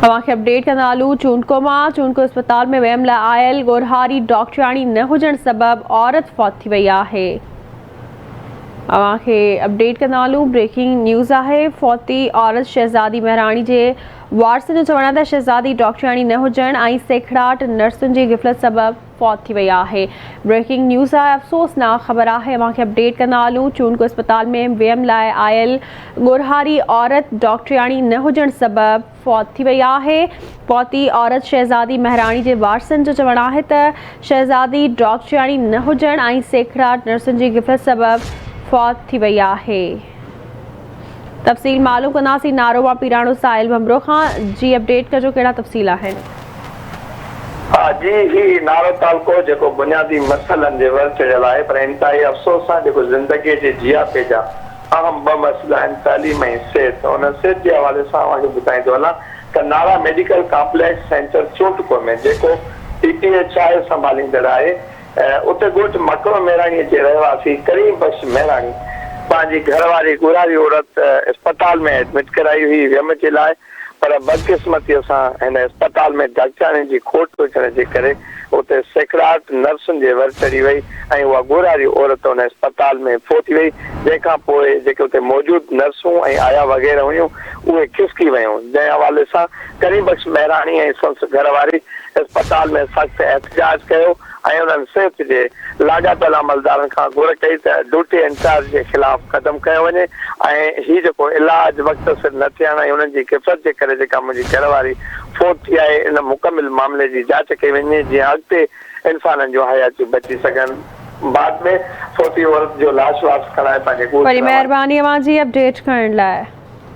اوهان کي اپڊيٽ ڪندا هلون چونڊڪو مان چونڊڪو اسپتال ۾ ويم لاء آيل ڳورهاري ڊاڪٽرياڻي نه هجڻ سبب عورت فوت ٿي وئي آهي اوهان کي اپڊيٽ ڪندا هلون بريڪنگ نيوز آهي فوتي عورت شهزادي مهراڻي جي وارثن جو چوڻ آهي ته شهزادي ڊاڪٽرياڻي نه هجڻ ۽ سيکڙاٽ نرسن جي غفلت سبب فوت ٿي وئي آهي بريڪنگ نيوز آهي افسوسناڪ خبر آهي اوهان کي اپڊيٽ ڪندا هلون چونڊڪو اسپتال ۾ ويم لاء آيل ڳورهاري عورت ڊاڪٽرياڻي نه هجڻ سبب فوت ٿي وئي آهي فوتي عورت شهزادي مهراڻي جي وارثن جو چوڻ آهي ته شهزادي ڊاڪٽرياڻي نه هجڻ ۽ سيکڙاٽ نرسن جي غفلت سبب فوت ٿي وئي آهي تفصيل معلوم ڪنداسين نارو مان پيراڻو ساحل ڀنڀرو کان جي اپڊيٽ ڪجو ڪهڙا تفصيل آهن. ها جي هي نارو تعلقو جيڪو بنيادي مسئلن جي ور چڙهيل آهي پر انتهائي افسوس سان جيڪو زندگي جي جياپي جا اهم ٻه مسئلا آهن تعليم ۽ صحت ان صحت جي حوالي سان اوهان کي ٻڌائيندو هلان ته Nara medical complex centre Chondko ۾ جيڪو پي پي ايڇ I سنڀاليندڙ آهي اتي ڳوٺ مڪڙو ميراڻيء جي رهواسي ڪريم بخش ميراڻي پنهنجي گهر واري ڳورهاري عورت اسپتال ۾ ايڊمٽ ڪرائي هئي ويم جي لاء پر بدقسمتيء سان هن اسپتال ۾ ڊاڪٽرياڻين جي کوٽ هجڻ جي ڪري اتي سيکڙاٽ نرسن جي ور چڙهي وئي ۽ اها ڳورهاري عورت ان اسپتال ۾ فوت ٿي وئي جنهن کان پوء جيڪي اتي موجود نرسون ۽ آيا وغيره هيون اهي کسڪي ويون جنهن حوالي سان ڪريم بخش مهراڻي ۽ سندس گهر واري اسپتال ۾ سخت احتجاج ڪيو ۽ انهن صحت جي لاڳاپيل عملدارن کان گهر ڪئي ته ڊيوٽي انچارج جي خلاف قدم کنيو وڃي ۽ هي جيڪو علاج وقت سر نه ٿيڻ ۽ انهن جي غفلت جي ڪري جيڪا منهنجي گهر واري فوت ٿي آهي ان مڪمل معاملي جي جاچ ڪئي وڃي جيئن اڳتي انسانن جون حياتيون بچي سگهن بعد ۾ فوتي عورت جو لاش واپس کڻائي پنهنجي ڳوٺ وڏي روانو. مهرباني اوهان جي اپڊيٽ ڪرڻ لاء.